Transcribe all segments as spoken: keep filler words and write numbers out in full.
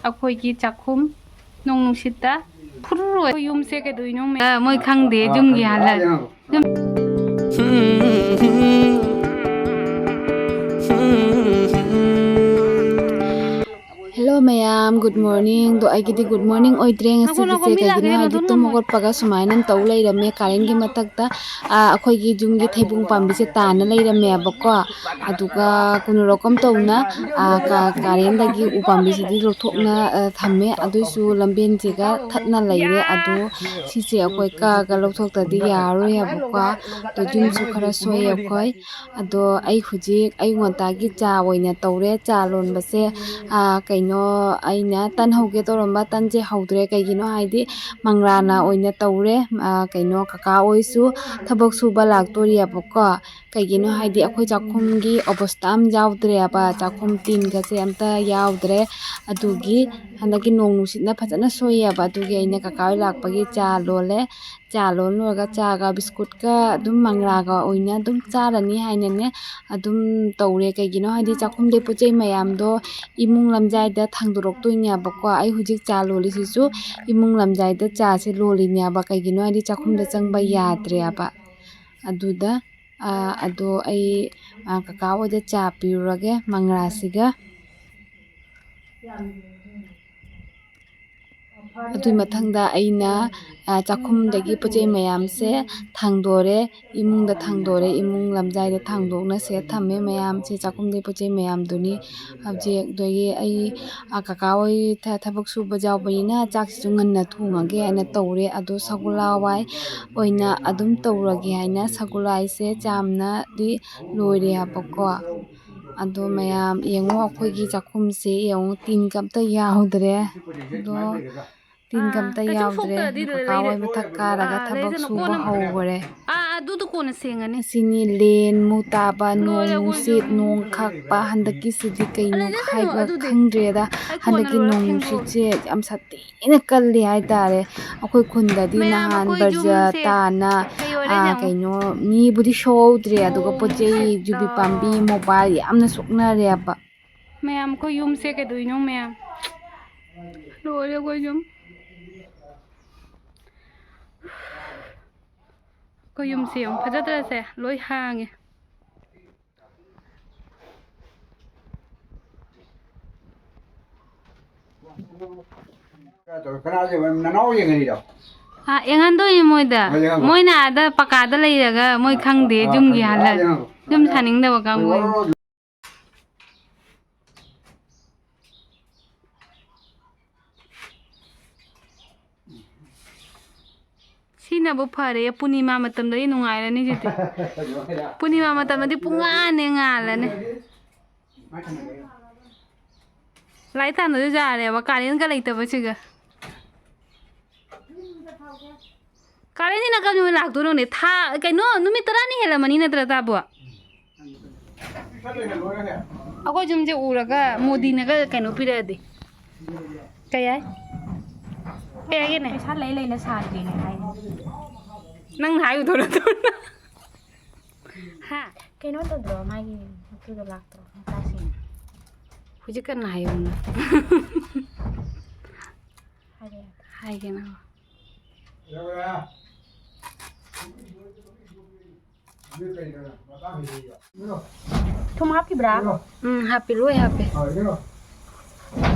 ꯑꯩꯈꯣꯏꯒꯤ ꯆꯥꯛꯈꯨꯝ ꯅꯣꯡ ꯅꯨꯡꯁꯤꯠꯇ ꯐꯨꯔꯨꯔ ꯑꯣꯏ꯫ ꯑꯩꯈꯣꯏ ꯌꯨꯝꯁꯦ ꯀꯩꯗꯧꯔꯤꯅꯣ ꯃꯌꯥꯝ? ꯃꯣꯏ ꯈꯪꯗꯦ ꯌꯨꯝꯒꯤ ꯍꯥꯜꯂ꯫ Hello ꯃꯌꯥꯝ, good morning꯫ ꯑꯗꯣ ꯑꯩꯒꯤꯗꯤ good morning ꯑꯣꯏꯗ꯭ꯔꯦ ꯉꯁꯤꯒꯤꯁꯦ꯫ ꯀꯩꯒꯤꯅꯣ ꯍꯥꯏꯗꯤ ꯇꯨꯝ ꯍꯧꯒꯠꯄꯒ ꯁꯨꯃꯥꯏꯅ ꯇꯧ ꯂꯩꯔꯝꯃꯦ ꯀꯥꯔꯦꯟꯒꯤ ꯃꯊꯛꯇ꯫ ꯑꯥ, ꯑꯩꯈꯣꯏꯒꯤ ꯌꯨꯝꯒꯤ ꯊꯩꯕꯣꯡ ꯄꯥꯝꯕꯤꯁꯦ ꯇꯥꯅ ꯂꯩꯔꯝꯃꯦꯕꯀꯣ꯫ ꯑꯗꯨꯒ ꯀꯩꯅꯣꯔꯣꯀꯝ ꯇꯧꯅ, ꯑꯥ, ꯀꯥ-, ꯀꯥꯔꯦꯟꯗꯒꯤ ꯎ ꯄꯥꯝꯕꯤꯁꯤꯗꯤ ꯂꯧꯊꯣꯛꯅ, ꯑꯥ, ꯊꯝꯃꯦ꯫ ꯑꯗꯨꯏꯁꯨ ꯂꯝꯕꯦꯟꯁꯤꯒ ꯊꯠꯅ ꯂꯩꯔꯦ꯫ ꯑꯗꯣ ꯁꯤꯁꯦ ꯑꯩꯈꯣꯏ ꯀꯛꯑꯒ ꯂꯧꯊꯣꯛꯇꯗꯤ ꯌꯥꯔꯔꯣꯏ ꯍꯥꯏꯕꯀꯣ꯫ ꯑꯗꯣ ꯌꯨꯝꯁꯨ ꯈꯔ ꯁꯣꯛꯑꯦ ꯑꯩꯈꯣꯏ꯫ ꯑꯗꯣ ꯑꯩ ꯍꯧꯖꯤꯛ ꯑꯌꯨꯛ ꯉꯟꯇꯥꯒꯤ ꯆꯥ ꯑꯣꯏꯅ ꯇꯧꯔꯦ꯫ ꯆꯥ ꯂꯣꯟꯕꯁꯦ, ꯑꯥ, ꯀꯩꯅꯣ, ꯑꯩꯅ ꯇꯟ ꯍꯧꯒꯦ ꯇꯧꯔꯝꯕ ꯇꯟꯁꯦ ꯍꯧꯗ꯭ꯔꯦ꯫ ꯀꯩꯒꯤꯅꯣ ꯍꯥꯏꯗꯤ ꯃꯪꯒ꯭ꯔꯥꯅ ꯑꯣꯏꯅ ꯇꯧꯔꯦ꯫ ꯑꯥ, ꯀꯩꯅꯣ, ꯀꯀꯥ ꯍꯣꯏꯁꯨ ꯊꯕꯛ ꯁꯨꯕ ꯂꯥꯛꯇꯣꯔꯤꯑꯕꯀꯣ꯫ ꯀꯩꯒꯤꯅꯣ ꯍꯥꯏꯗꯤ ꯑꯩꯈꯣꯏ ꯆꯥꯛꯈꯨꯝꯒꯤ ꯑꯣꯕꯁꯇꯥ ꯑꯃ ꯌꯥꯎꯗ꯭ꯔꯦꯕ, ꯆꯥꯛꯈꯨꯝ ꯇꯤꯟꯒꯁꯦ ꯑꯝꯇ ꯌꯥꯎꯗ꯭ꯔꯦ꯫ ꯑꯗꯨꯒꯤ ꯍꯟꯗꯛꯀꯤ ꯅꯣꯡ ꯅꯨꯡꯁꯤꯠꯅ ꯐꯖꯅ ꯁꯣꯏꯌꯦꯕ꯫ ꯑꯗꯨꯒꯤ ꯑꯩꯅ ꯀꯀꯥ ꯍꯣꯏ ꯂꯥꯛꯄꯒꯤ ꯆꯥ ꯂꯣꯜꯂꯦ꯫ ꯆꯥ ꯂꯣꯜ ꯂꯣꯏꯔꯒ ꯆꯥꯒ ꯕꯤꯁꯀꯨꯠꯀ ꯑꯗꯨꯝ ꯃꯪꯒ꯭ꯔꯥꯒ ꯑꯣꯏꯅ ꯑꯗꯨꯝ ꯆꯥꯔꯅꯤ ꯍꯥꯏꯅꯅꯦ ꯑꯗꯨꯝ ꯇꯧꯔꯦ꯫ ꯀꯩꯒꯤꯅꯣ ꯍꯥꯏꯗꯤ ꯆꯥꯛꯈꯨꯝꯗꯩ ꯄꯣꯠ ꯆꯩ ꯃꯌꯥꯝꯗꯣ ꯏꯃꯨꯡ ꯂꯝꯖꯥꯏꯗ ꯊꯥꯡꯗꯣꯔꯛꯇꯣꯏꯅꯦꯕꯀꯣ꯫ ꯑꯩ ꯍꯧꯖꯤꯛ ꯆꯥ ꯂꯣꯜꯂꯤꯁꯤꯁꯨ ꯏꯃꯨꯡ ꯂꯝꯖꯥꯏꯗ ꯆꯥꯁꯦ ꯂꯣꯜꯂꯤꯅꯦꯕ꯫ ꯀꯩꯒꯤꯅꯣ ꯍꯥꯏꯗꯤ ꯆꯥꯛꯈꯨꯝꯗ ꯆꯪꯕ ꯌꯥꯗ꯭ꯔꯦꯕ꯫ ꯑꯗꯨꯗ, ꯑꯥ, ꯑꯗꯣ ꯑꯩ, ꯑꯥ, ꯀꯀꯥ ꯍꯣꯏꯗ ꯆꯥ ꯄꯤꯔꯨꯔꯒꯦ ꯃꯪꯒ꯭ꯔꯥꯁꯤꯒ꯫ ꯑꯗꯨꯏ ꯃꯊꯪꯗ ꯑꯩꯅ, ꯑꯥ, ꯆꯥꯛꯈꯨꯝꯗꯒꯤ ꯄꯣꯠ ꯆꯩ ꯃꯌꯥꯝꯁꯦ ꯊꯥꯡꯗꯣꯔꯦ, ꯏꯃꯨꯡꯗ ꯊꯥꯡꯗꯣꯔꯦ, ꯏꯃꯨꯡ ꯂꯝꯖꯥꯏꯗ ꯊꯥꯡꯗꯣꯛꯅ ꯁꯦꯠ ꯊꯝꯃꯦ ꯃꯌꯥꯝꯁꯦ꯫ ꯆꯥꯛꯈꯨꯝꯗꯒꯤ ꯄꯣꯠ ꯆꯩ ꯃꯌꯥꯝꯗꯨꯅꯤ꯫ ꯍꯧꯖꯤꯛ ꯑꯗꯒꯤ ꯑꯩ, ꯑꯥ, ꯀꯀꯥ ꯍꯣꯏ ꯊ-, ꯊꯕꯛ ꯁꯨꯕ ꯌꯥꯎꯕꯅꯤꯅ ꯆꯥꯛꯁꯤꯁꯨ ꯉꯟꯅ ꯊꯣꯡꯉꯒꯦ ꯍꯥꯏꯅ ꯇꯧꯔꯦ꯫ ꯑꯗꯣ ꯁꯒꯣꯜ ꯍꯋꯥꯏ ꯑꯣꯏꯅ ꯑꯗꯨꯝ ꯇꯧꯔꯒꯦ ꯍꯥꯏꯅ ꯁꯒꯣꯜ ꯍꯋꯥꯏꯁꯦ ꯆꯥꯝꯅꯗꯤ ꯂꯣꯏꯔꯦ ꯍꯥꯏꯕꯀꯣ꯫ ꯑꯗꯣ ꯃꯌꯥꯝ ꯌꯦꯡꯉꯣ, ꯑꯩꯈꯣꯏꯒꯤ ꯆꯥꯛꯈꯨꯝꯁꯦ ꯌꯦꯡꯉꯣ, ꯇꯤꯟꯒ ꯑꯝꯇ ꯌꯥꯎꯗ꯭ꯔꯦ꯫ ꯑꯗꯣ ꯇꯤꯟꯒ ꯑꯝꯇ ꯌꯥꯎꯗ꯭ꯔꯦ꯫ ꯀꯀꯥ ꯍꯣꯏ ꯃꯊꯛ ꯀꯥꯔꯒ ꯊꯕꯛ ꯁꯨꯕ ꯍꯧꯈꯔꯦ꯫ ꯑꯥ, ꯑꯗꯨꯗꯣ ꯀꯣꯟꯅ ꯁꯦꯡꯉꯅꯤ꯫ ꯑꯁꯤꯅꯤ ꯂꯦꯟ ꯃꯨ ꯇꯥꯕ, ꯅꯣꯡ ꯅꯨꯡꯁꯤꯠ, ꯅꯣꯡ ꯈꯥꯛꯄ꯫ ꯍꯟꯗꯛꯀꯤꯁꯤꯗꯤ ꯀꯩꯅꯣ ꯍꯥꯏꯕ ꯈꯪꯗ꯭ꯔꯦꯗ꯫ ꯍꯟꯗꯛꯀꯤ ꯅꯣꯡ ꯅꯨꯡꯁꯤꯠꯁꯦ ꯌꯥꯝ ꯁꯥꯊꯤꯅ ꯀꯜꯂꯤ ꯍꯥꯏꯇꯥꯔꯦ꯫ ꯑꯩꯈꯣꯏ ꯈꯨꯟꯗꯗꯤ ꯅꯍꯥꯟ ꯕꯔꯖ ꯇꯥꯅ, ꯑꯥ, ꯀꯩꯅꯣ, ꯃꯤꯕꯨꯗꯤ ꯁꯣꯛꯍꯧꯗ꯭ꯔꯦ, ꯑꯗꯨꯒ ꯄꯣꯠ ꯆꯩ, ꯌꯨꯕꯤ ꯄꯥꯝꯕꯤ, ꯃꯣꯕꯥꯏꯜ ꯌꯥꯝꯅ ꯁꯣꯛꯅꯔꯦꯕ꯫ ꯃꯌꯥꯝ, ꯑꯩꯈꯣꯏ ꯌꯨꯝꯁꯦ ꯀꯩꯗꯧꯔꯤꯅꯣ ꯃꯌꯥꯝ? ꯂꯣꯏꯔꯦ ꯑꯩꯈꯣꯏ ꯌꯨꯝ꯫ ꯑꯩꯈꯣꯏ ꯌꯨꯝꯁꯦ ꯌꯦꯡꯉꯨ, ꯐꯖꯗ꯭ꯔꯁꯦ? ꯂꯣꯏ ꯍꯥꯡꯉꯦ꯫ ꯀꯅꯥ ꯌꯦꯡꯉ-, ꯅꯅꯥꯎ ꯌꯦꯡꯉꯛꯏꯔꯣ? ꯑꯥ, ꯌꯦꯡꯍꯟꯗꯣꯏꯅꯦ ꯃꯣꯏꯗ꯫ ꯍꯣꯏ, ꯌꯦꯡꯍꯜꯂꯣ꯫ ꯃꯣꯏꯅ ꯑꯥꯗ ꯄꯀꯥꯗ ꯂꯩꯔꯒ ꯃꯣꯏ ꯑꯥ, ꯈꯪꯗꯦ, ꯑꯥ, ꯌꯨꯝꯒꯤ ꯈꯪꯗꯦ꯫ ꯑꯥ, ꯍꯥꯜꯂ-, ꯌꯦꯡꯍꯜꯂꯣ꯫ ꯌꯨꯝ ꯁꯥꯅꯤꯡꯗꯕ ꯀꯥꯡꯕꯨ꯫ ꯍꯣꯏ, ꯋꯥꯔꯧꯔꯣ꯫ ꯁꯤꯅꯕꯨ ꯐꯔꯦ, ꯄꯨꯔꯅꯤꯃꯥ ꯃꯇꯝꯗꯗꯤ ꯅꯨꯡꯉꯥꯏꯔꯅꯤ ꯁꯤꯗꯤ꯫ ꯄꯨꯔꯅꯤꯃꯥ ꯃꯇꯝꯗꯗꯤ ꯄꯨꯡꯉꯥꯟꯅꯦ ꯉꯥꯜꯂꯅꯤ꯫ ꯂꯥꯏꯠ ꯊꯥꯟꯕꯁꯨ ꯌꯥꯔꯦꯕ, ꯀꯥꯔꯦꯟꯒ ꯂꯩꯇꯕꯁꯤꯒ꯫ ꯀꯥꯔꯦꯟꯁꯤꯅ ꯀꯔꯝ ꯂꯥꯛꯇꯣꯏꯅꯣꯅꯦ? ꯊꯥ, ꯀꯩꯅꯣ, ꯅꯨꯃꯤꯠ ꯇꯔꯥꯅꯤ ꯍꯦꯜꯂꯝꯃꯅꯤ ꯅꯠꯇ꯭ꯔ, ꯇꯥꯕꯣ? ꯑꯩꯈꯣꯏ ꯌꯨꯝꯁꯦ ꯎꯔꯒ ꯃꯣꯗꯤꯅꯒ ꯀꯩꯅꯣ ꯄꯤꯔꯛꯑꯗꯤ꯫ ꯀꯩ ꯍꯥꯏ? ꯀꯩ ꯍꯥꯏꯒꯦꯅꯦ? ꯄꯩꯁꯥ ꯂꯩ ꯂꯩꯅ ꯁꯥꯗ꯭ꯔꯤꯅꯦ ꯍꯥꯏꯅꯦ꯫ ꯅꯪ ꯍꯥꯏꯕꯗꯣ ꯅꯠꯇ꯭ꯔꯣ? ꯍꯥ? ꯀꯩꯅꯣ ꯇꯧꯗ꯭ꯔꯣ ꯃꯥꯒꯤ ꯃꯄꯨꯗꯣ ꯂꯥꯛꯇ꯭ꯔꯣ ꯃꯆꯥꯁꯤꯡ? ꯍꯧꯖꯤꯛ ꯀꯟꯅ ꯍꯥꯏꯌꯨꯅ꯫ ꯍꯥꯏꯔꯦ꯫ ꯍꯥꯏꯒꯦ ꯅꯪ꯫ ꯊꯨꯝ ꯍꯥꯞꯈꯤꯕ꯭ꯔꯥ? ꯎꯝ, ꯍꯥꯞꯄꯤ, ꯂꯣꯏ ꯍꯥꯞꯄꯦ꯫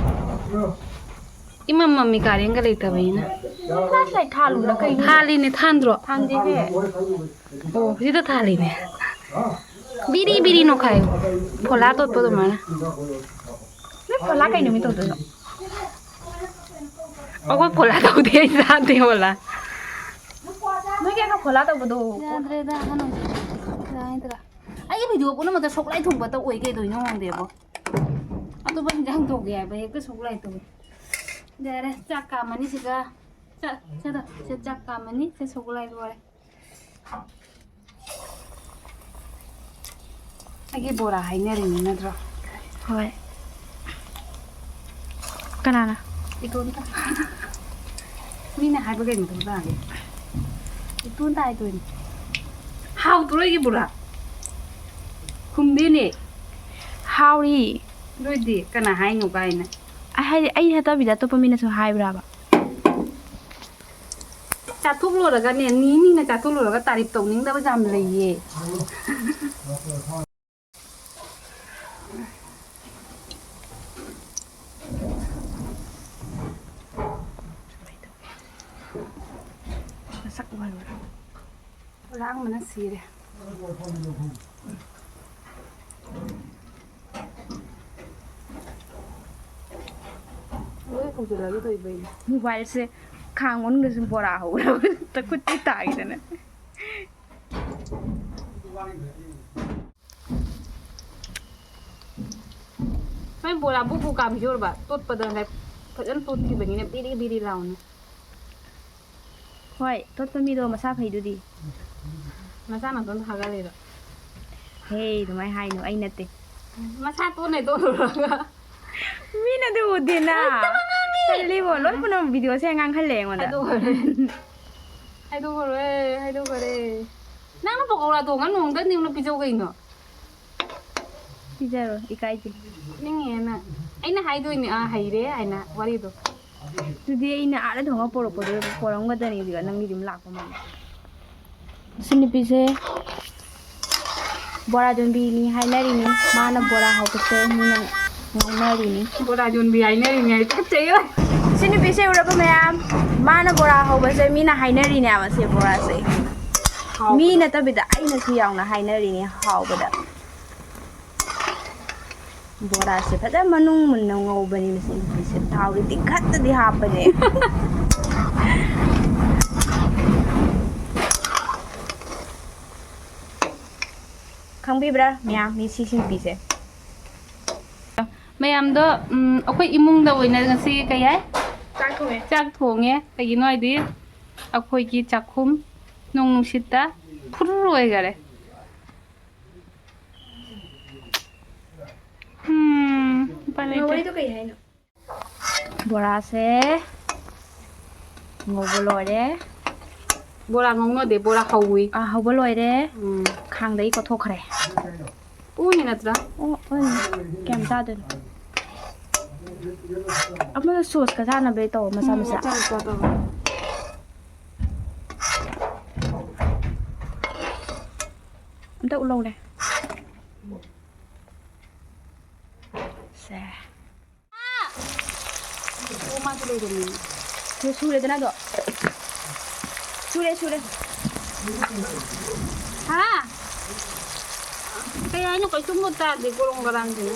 ꯏꯃꯝ ꯃꯝꯃꯤ, ꯀꯥꯔꯦꯟꯒ ꯂꯩꯇꯕꯅꯤꯅ꯫ Flashlight ꯊꯥꯜꯂꯨꯅ ꯀꯩꯅꯣ? ꯊꯥꯜꯂꯤꯅꯦ, ꯊꯥꯟꯗ꯭ꯔꯣ? ꯊꯥꯟꯗꯦꯍꯦ꯫ ꯑꯣ, ꯍꯧꯖꯤꯛꯇ ꯊꯥꯜꯂꯤꯅꯦ꯫ ꯕꯤꯔꯤ ꯕꯤꯔꯤ ꯅꯣꯛꯈꯥꯏꯌꯨ꯫ ꯐꯣꯂꯥ ꯇꯣꯠꯄ ꯑꯗꯨꯃꯥꯏꯅ꯫ ꯅꯣꯏ ꯐꯣꯂꯥ ꯀꯩ ꯅꯨꯃꯤꯠ ꯇꯧꯗꯣꯏꯅꯣ? ꯑꯩꯈꯣꯏ ꯐꯣꯂꯥ ꯇꯧꯗꯦ, ꯑꯩ ꯆꯥꯗꯦ ꯐꯣꯂꯥ꯫ ꯅꯣꯏꯒꯤ ꯑꯃ ꯐꯣꯂꯥ ꯇꯧꯕꯗꯣ꯫ ꯌꯥꯗ꯭ꯔꯦꯗ, ꯑꯍꯟ ꯑꯣꯏꯁꯤꯜꯂꯛꯑꯦ꯫ ꯌꯥꯗ꯭ꯔꯦ꯫ ꯑꯩꯒꯤ video ꯄꯨꯝꯅꯃꯛꯇ ꯁꯣꯛꯂꯥꯏ ꯊꯣꯡꯕꯇ ꯑꯣꯏ, ꯀꯩꯗꯧꯅꯣ ꯈꯪꯗꯦꯕꯣ꯫ ꯑꯇꯣꯞꯄ ꯏꯟꯖꯥꯡ ꯊꯣꯡꯒꯦ ꯍꯥꯏꯕ ꯍꯦꯛꯇ ꯁꯣꯛꯂꯥꯏ ꯊꯣꯡꯉꯤ꯫ ꯌꯥꯔꯦ, ꯆꯥꯛ ꯀꯥꯝꯃꯅꯤ ꯁꯤꯗ꯫ ꯆꯥꯛ, ꯁꯤꯗ, ꯁꯤꯗ ꯆꯥꯛ ꯀꯥꯝꯃꯅꯤ, ꯁꯤ ꯁꯣꯛꯂꯥꯏ ꯂꯣꯏꯔꯦ꯫ ꯑꯩꯒꯤ ꯕꯣꯔꯥ ꯍꯥꯏꯅꯔꯤꯅꯤ ꯅꯠꯇ꯭ꯔꯣ? ꯍꯣꯏ꯫ ꯀꯅꯥꯅ? ꯏꯇꯣꯝꯇ꯫ ꯃꯤꯅ ꯍꯥꯏꯕ ꯀꯩꯅꯣ ꯇꯧ ꯇꯥꯔꯦ꯫ ꯏꯇꯣꯝꯇ ꯍꯥꯏꯗꯣꯏꯅꯤ꯫ ꯍꯥꯎꯇ꯭ꯔꯣ ꯑꯩꯒꯤ ꯕꯣꯔꯥ? ꯈꯨꯝꯗꯦꯅꯦ꯫ ꯍꯥꯎꯔꯤ꯫ ꯑꯗꯨ ꯑꯣꯏꯗꯤ ꯀꯅꯥ ꯍꯥꯏꯅꯣ ꯀꯥꯏꯅ꯫ ꯑꯩ ꯍꯥꯏꯗꯤ, ꯑꯩ ꯅꯠꯇꯕꯤꯗ ꯑꯇꯣꯞꯄ ꯃꯤꯅꯁꯨ ꯍꯥꯏꯕ꯭ꯔꯕ? ꯆꯥꯊꯣꯛꯂꯨꯔꯒꯅꯦ, ꯅꯤꯅꯤꯅ ꯆꯥꯊꯣꯛꯂꯨꯔꯒ ꯇꯥꯔꯤꯞ ꯇꯧꯅꯤꯡꯗꯕ ꯌꯥꯝ ꯂꯩꯌꯦ꯫ ꯃꯁꯛ ꯎꯍꯜꯂꯨꯔꯦ꯫ ꯂꯥꯡꯕꯅ ꯁꯤꯔꯦ꯫ ꯂꯣꯏ ꯍꯧꯖꯤꯜꯂꯒꯦ ꯇꯧꯔꯤꯕ ꯑꯩꯅ꯫ ꯃꯣꯕꯥꯏꯜꯁꯦ ꯈꯥꯡ ꯃꯅꯨꯡꯗ ꯁꯨꯝ ꯕꯣꯔꯥ ꯍꯧꯔꯕ꯫ ꯈꯨꯠꯇꯤ ꯇꯥꯈꯤꯗꯅ꯫ ꯅꯣꯏ ꯕꯣꯔꯥ ꯕꯨ ꯕꯨ ꯀꯥꯝꯈꯤꯗꯣꯔꯕ? ꯇꯣꯠꯄꯗ ꯉꯁꯥꯏ ꯐꯖꯅ ꯇꯣꯠꯈꯤꯕꯅꯤꯅ ꯕꯤꯔꯤ ꯕꯤꯔꯤ ꯂꯥꯎꯅ꯫ ꯍꯣꯏ, ꯇꯣꯠꯄ ꯃꯤꯗꯣ ꯃꯁꯥ ꯐꯩꯗꯨꯗꯤ꯫ ꯃꯁꯥ ꯃꯇꯣꯟ ꯊꯥꯒꯠꯂꯤꯔꯣ? ꯍꯦ, ꯑꯗꯨꯃꯥꯏꯅ ꯍꯥꯏꯅꯨ, ꯑꯩ ꯅꯠꯇꯦ꯫ ꯃꯁꯥ ꯇꯣꯟꯅ ꯇꯣꯠꯂꯨꯔꯒ꯫ ꯃꯤꯅꯗꯤ ꯎꯗꯦꯅ꯫ ꯇꯜꯂꯤꯕꯣ, ꯂꯣꯏ ꯄꯨꯝꯅꯃꯛ ꯚꯤꯗꯤꯑꯣꯁꯦ ꯉꯥꯡꯍꯜꯂꯦ ꯑꯩꯉꯣꯟꯗ꯫ ꯍꯥꯏꯗꯣꯛꯈ꯭ꯔꯦ꯫ ꯍꯥꯏꯗꯣꯛꯈ꯭ꯔꯦ, ꯍꯥꯏꯗꯣꯛꯈ꯭ꯔꯦ꯫ ꯅꯪꯅ ꯄꯀꯧꯔꯥ ꯊꯣꯡꯉ ꯅꯣꯡꯃꯗ ꯑꯅꯤꯔꯛ ꯄꯤꯖꯧ ꯀꯩꯅꯣ꯫ ꯄꯤꯖꯔꯣ, ꯏꯀꯥꯏꯗꯦ꯫ ꯅꯤꯡꯉꯦꯅ꯫ ꯑꯩꯅ ꯍꯥꯏꯗꯣꯏꯅꯦ, ꯑꯥ, ꯍꯩꯔꯦ ꯍꯥꯏꯅ ꯋꯥꯔꯤꯗꯣ꯫ ꯑꯗꯨꯗꯤ ꯑꯩꯅ ꯑꯥꯗ ꯊꯣꯡꯉ ꯄꯣꯔꯛꯄꯗꯣ ꯄꯣꯔꯝꯒꯗꯅꯤ, ꯑꯗꯨꯒ ꯅꯪꯒꯤ ꯑꯗꯨꯝ ꯂꯥꯛꯄ ꯃꯥꯜꯂꯦ꯫ ꯁꯤ ꯅꯨꯄꯤꯁꯦ ꯕꯣꯔꯥ ꯌꯣꯟꯕꯤꯅꯤ ꯍꯥꯏꯅꯔꯤꯅꯤ꯫ ꯃꯥꯅ ꯕꯣꯔꯥ ꯍꯧꯕꯁꯦ ꯃꯤꯅ ꯉꯥꯎꯅꯔꯤꯅꯤ꯫ ꯕꯣꯔꯥ ꯌꯣꯟꯕꯤ ꯍꯥꯏꯅꯔꯤꯅꯤ ꯍꯥꯏ, ꯇꯨꯀꯠꯆꯩꯌꯦ꯫ ꯁꯤ ꯅꯨꯄꯤꯁꯦ ꯎꯔꯕ ꯃꯌꯥꯝ, ꯃꯥꯅ ꯕꯣꯔꯥ ꯍꯧꯕꯁꯦ ꯃꯤꯅ ꯍꯥꯏꯅꯔꯤꯅꯦꯕ, ꯁꯤ ꯕꯣꯔꯥꯁꯦ꯫ ꯍꯥꯎꯕꯗ꯫ ꯃꯤ ꯅꯠꯇꯕꯤꯗ ꯑꯩꯅꯁꯨ ꯌꯥꯎꯅ ꯍꯥꯏꯅꯔꯤꯅꯦ ꯍꯥꯎꯕꯗ꯫ ꯕꯣꯔꯥꯁꯦ ꯐꯖꯅ ꯃꯅꯨꯡ ꯃꯨꯟꯅ ꯉꯧꯕꯅꯤ ꯃꯁꯤ ꯅꯨꯄꯤꯁꯦ꯫ ꯊꯥꯎꯗꯤ ꯇꯤꯡꯈꯠꯇꯗꯤ ꯍꯥꯞꯄꯅꯦ꯫ ꯈꯪꯕꯤꯕ꯭ꯔꯥ ꯃꯌꯥꯝ, ꯃꯤ ꯁꯤ ꯅꯨꯄꯤꯁꯦ? ꯃꯌꯥꯝꯗꯣ, ꯎꯝ, ꯑꯩꯈꯣꯏ ꯏꯃꯨꯡꯗ ꯑꯣꯏꯅ ꯉꯁꯤ ꯀꯩ ꯍꯥꯏ? ꯆꯥꯛ ꯊꯣꯡꯉꯦ꯫ ꯆꯥꯛ ꯊꯣꯡꯉꯦ꯫ ꯀꯩꯒꯤꯅꯣ ꯍꯥꯏꯗꯤ ꯑꯩꯈꯣꯏꯒꯤ ꯆꯥꯛꯈꯨꯝ ꯅꯣꯡ ꯅꯨꯡꯁꯤꯠꯇ ꯐꯨꯔꯨꯔ ꯑꯣꯏꯈꯔꯦ꯫ ꯎꯝ, ꯎꯄꯥꯏ ꯂꯩꯇꯦ꯫ ꯉꯧꯔꯤꯗꯣ ꯀꯩ ꯍꯥꯏꯅꯣ? ꯕꯣꯔꯥꯁꯦ ꯉꯧꯕ ꯂꯣꯏꯔꯦ꯫ ꯕꯣꯔꯥ ꯉꯧꯅꯗꯦ, ꯕꯣꯔꯥ ꯍꯧꯏ꯫ ꯑꯥ, ꯍꯧꯕ ꯂꯣꯏꯔꯦ꯫ ꯎꯝ꯫ ꯈꯥꯡꯗꯒꯤ ꯀꯣꯠꯊꯣꯛꯈ꯭ꯔꯦ꯫ ꯎꯅꯤ ꯅꯠꯇ꯭ꯔꯥ? ꯑꯣ, ꯎꯅꯤ꯫ ꯀꯌꯥꯝ ꯆꯥꯗꯣꯏꯅꯣ? ꯑꯃꯅ ꯁꯣꯁꯀ ꯆꯥꯅꯕꯩ ꯇꯧ, ꯃꯆꯥ ꯎꯝ, ꯃꯆꯥ꯫ ꯃꯆꯥ ꯃꯆꯥ ꯇꯧ꯫ ꯑꯝꯇ ꯎꯠꯂꯧꯅꯦ꯫ ꯁꯦ꯫ ꯑꯣ, ꯃꯥꯁꯨ ꯂꯩꯔꯝꯃꯦ꯫ ꯁꯤ ꯁꯨꯔꯦꯗꯅ ꯑꯗꯣ? ꯁꯨꯔꯦ, ꯁꯨꯔꯦ꯫ ꯍꯥ? ꯀꯩ ꯍꯥꯏꯅꯣ? ꯀꯩꯁꯨꯝꯕꯨ ꯇꯥꯗꯦ, ꯒꯣꯔꯣꯡ ꯒꯔꯥꯡꯁꯤꯅ꯫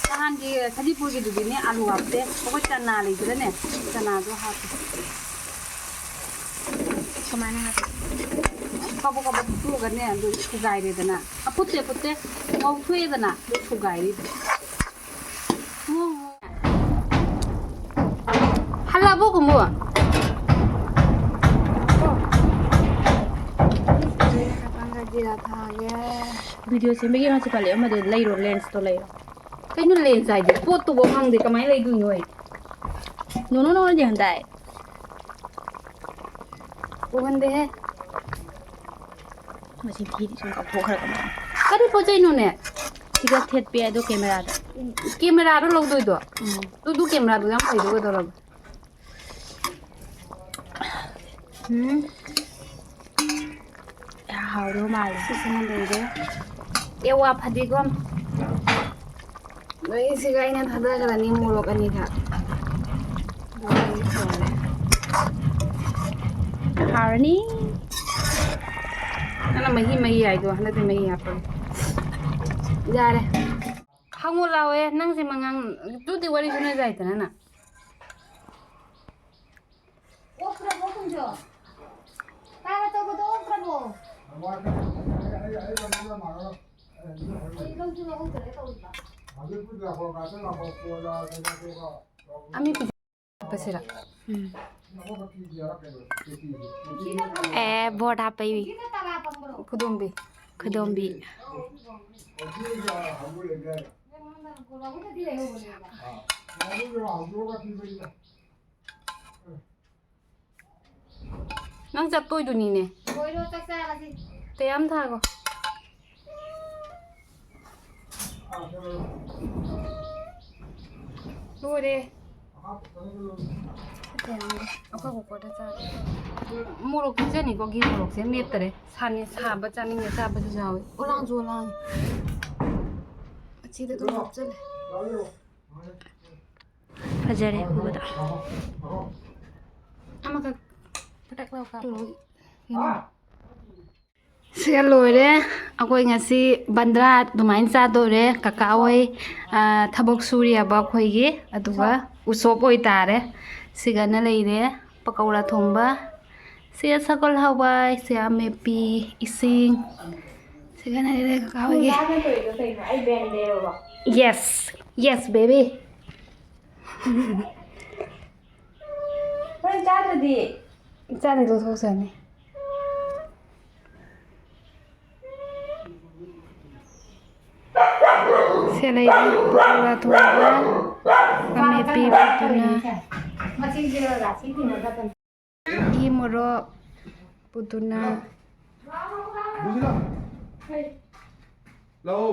ꯅꯍꯥꯟꯒꯤ ꯁꯖꯤꯄꯨꯔꯒꯤꯗꯨꯗꯤꯅꯦ, ꯑꯂꯨ ꯍꯥꯞꯇꯦ꯫ ꯑꯩꯈꯣꯏ ꯆꯅꯥ ꯂꯩꯗꯅꯅꯦ, ꯆꯅꯥꯗꯣ ꯍꯥꯞꯄꯦ꯫ ꯀꯃꯥꯏꯅ ꯍꯥꯞꯄꯤ? ꯀꯕꯣꯛ ꯀꯕꯣꯛ ꯐꯨꯠꯇꯣꯛꯑꯒꯅꯦ, ꯑꯗꯨ ꯁꯨꯒꯥꯏꯔꯦꯗꯅ꯫ ꯑꯐꯨꯠꯇꯦ, ꯑꯐꯨꯠꯇꯦ꯫ ꯉꯧꯊꯣꯛꯑꯦꯗꯅ, ꯑꯗꯨ ꯁꯨꯒꯥꯏꯔꯤꯕ꯫ ꯍꯜꯂꯕꯣ, ꯀꯨꯝꯕꯨ? ꯖꯤꯔꯥ ꯊꯥꯒꯦ꯫ ꯚꯤꯗꯤꯑꯣ ꯁꯦꯝꯕꯒꯤ ꯉꯁꯤ ꯄꯜꯂꯛꯑꯦ, ꯑꯃꯗꯣ ꯂꯩꯔꯣ, ꯂꯦꯟꯁꯇꯣ ꯂꯩꯔꯣ꯫ ꯀꯩꯅꯣ ꯂꯦꯟꯁ ꯍꯥꯏꯗꯤ? ꯄꯣꯠꯇꯨꯕꯧ ꯈꯪꯗꯦ, ꯀꯃꯥꯏꯅ ꯂꯩꯗꯣꯏꯅꯣ ꯑꯩ? ꯅꯣꯅꯣ, ꯅꯣꯅꯣꯗꯤ ꯍꯟꯗꯥꯏ꯫ ꯎꯍꯟꯗꯦꯍꯦ꯫ ꯃꯁꯤ ꯐꯤꯗꯤ ꯁꯨꯝ ꯀꯥꯎꯊꯣꯛꯈ꯭ꯔꯒ ꯃꯥ꯫ ꯀꯔꯤ ꯄꯣꯠ ꯆꯩꯅꯣꯅꯦ? ꯁꯤꯒ ꯊꯦꯠꯄꯦ ꯑꯗꯣ ꯀꯦꯃꯦꯔꯥꯗ꯫ ꯀꯦꯃꯦꯔꯥꯗꯣ ꯂꯧꯗꯣꯏꯗꯣ? ꯎꯝ꯫ ꯑꯗꯨ, ꯑꯗꯨ ꯀꯦꯃꯦꯔꯥꯗꯣ ꯌꯥꯝ ꯐꯩꯗꯣ ꯀꯩꯗꯧꯔꯒꯦ? ꯎꯝ꯫ ꯌꯥꯝ ꯍꯥꯎꯗꯧ ꯃꯥꯜꯂꯦ꯫ ꯁꯤꯁꯤꯅ ꯂꯣꯏꯔꯦ꯫ ꯑꯦꯋꯥ ꯐꯗꯤꯒꯣꯝ꯫ ꯂꯣꯏꯁꯤꯒ ꯑꯩꯅ ꯊꯥꯗꯈ꯭ꯔꯅꯤ ꯃꯣꯔꯣꯛ ꯑꯅꯤꯈꯛ꯫ ꯍꯥꯎꯔꯅꯤ꯫ ꯅꯪꯅ ꯃꯍꯤ ꯃꯍꯤ ꯍꯥꯏꯗꯣ, ꯍꯟꯗꯛꯇꯤ ꯃꯍꯤ ꯍꯥꯞꯄꯒꯦ꯫ ꯌꯥꯔꯦ꯫ ꯍꯪꯉꯨ ꯂꯥꯎꯋꯦ, ꯅꯪꯁꯦ ꯃꯉꯥꯡ-, ꯑꯗꯨꯗꯤ ꯋꯥꯔꯤ ꯁꯨꯅ ꯌꯥꯏꯗꯅ ꯅꯪ꯫ ꯑꯣꯛꯇ꯭ꯔꯕꯣ ꯀꯨꯟꯖꯣ? ꯀꯥꯡ ꯑꯆꯧꯕꯗꯣ ꯑꯣꯛꯇ꯭ꯔꯕꯣ? ꯑꯩ ꯂꯧꯁꯨ ꯂꯧꯍꯧꯗ꯭ꯔꯦ ꯇꯧꯔꯤꯕ꯫ ꯑꯃꯤ ꯄꯤꯖ-, ꯄꯁꯤꯔ? ꯎꯝ꯫ ꯑꯦ, ꯕꯣꯔꯗ ꯍꯥꯞꯄꯩ꯫ ꯈꯨꯗꯣꯝꯕꯤ꯫ ꯈꯨꯗꯣꯝꯕꯤ꯫ ꯅꯪ ꯆꯠꯇꯣꯏꯗꯨꯅꯤꯅꯦ꯫ ꯂꯣꯏꯔꯣ, ꯆꯥꯛ ꯆꯥꯔꯁꯤ꯫ ꯇꯌꯥꯝ ꯊꯥꯈꯣ꯫ ꯂꯣꯏꯔꯦ꯫ ꯑꯩꯈꯣꯏ ꯀꯨꯀꯔꯗ ꯆꯥꯒꯦ꯫ ꯃꯣꯔꯣꯛ ꯄꯤꯖꯅꯤꯀꯣ, ꯘꯤ ꯃꯣꯔꯣꯛꯁꯦ ꯃꯦꯠꯇꯔꯦ꯫ ꯁꯥꯅꯤ-, ꯁꯥꯕ ꯆꯥꯅꯤꯡꯉꯦ ꯆꯥꯕꯁꯨ ꯌꯥꯎꯋꯤ꯫ ꯑꯣꯂꯥꯡꯁꯨ ꯑꯣꯂꯥꯡ꯫ ꯑꯁꯤꯗ ꯑꯗꯨꯝ ꯍꯥꯞꯆꯜꯂꯦ꯫ ꯐꯖꯔꯦ ꯎꯕꯗ꯫ ꯑꯃꯈꯛ ꯄꯇꯛ ꯂꯥꯎ ꯀꯥꯞꯄꯣ꯫ ꯁꯤꯒ ꯂꯣꯏꯔꯦ꯫ ꯑꯩꯈꯣꯏ ꯉꯁꯤ ꯕꯟꯗ꯭ꯔꯥ ꯑꯗꯨꯃꯥꯏꯅ ꯆꯥꯗꯣꯔꯦ꯫ ꯀꯀꯥ ꯍꯣꯏ, ꯑ, ꯊꯕꯛ ꯁꯨꯔꯤꯑꯕ ꯑꯩꯈꯣꯏꯒꯤ, ꯑꯗꯨꯒ ꯎꯁꯣꯞ ꯑꯣꯏꯇꯥꯔꯦ꯫ ꯁꯤꯒꯅ ꯂꯩꯔꯦ ꯄꯀꯧꯔꯥ ꯊꯣꯡꯕ, ꯁꯤꯒ ꯁꯒꯣꯜ ꯍꯋꯥꯏ, ꯁꯤꯒ ꯑꯃꯦꯠꯄꯤ, ꯏꯁꯤꯡ, ꯁꯤꯒꯅ ꯂꯩꯔꯦ ꯀꯀꯥ ꯍꯣꯏꯒꯤ꯫ Yes, yes baby꯫ ꯍꯣꯔꯦꯟ ꯆꯥꯗ꯭ꯔꯗꯤ? ꯆꯥꯗ꯭ꯔꯗꯤ ꯂꯧꯊꯣꯛꯆꯅꯤ꯫ ꯁꯦ ꯂꯩꯔꯦ ꯄꯀꯧꯔꯥ ꯊꯣꯡꯕ, ꯑꯃꯦꯠꯄꯤ ꯄꯨꯗꯨꯅ, ꯏ ꯃꯣꯔꯣꯛ ꯄꯨꯗꯨꯅ꯫ ꯂꯥꯛꯑꯣ꯫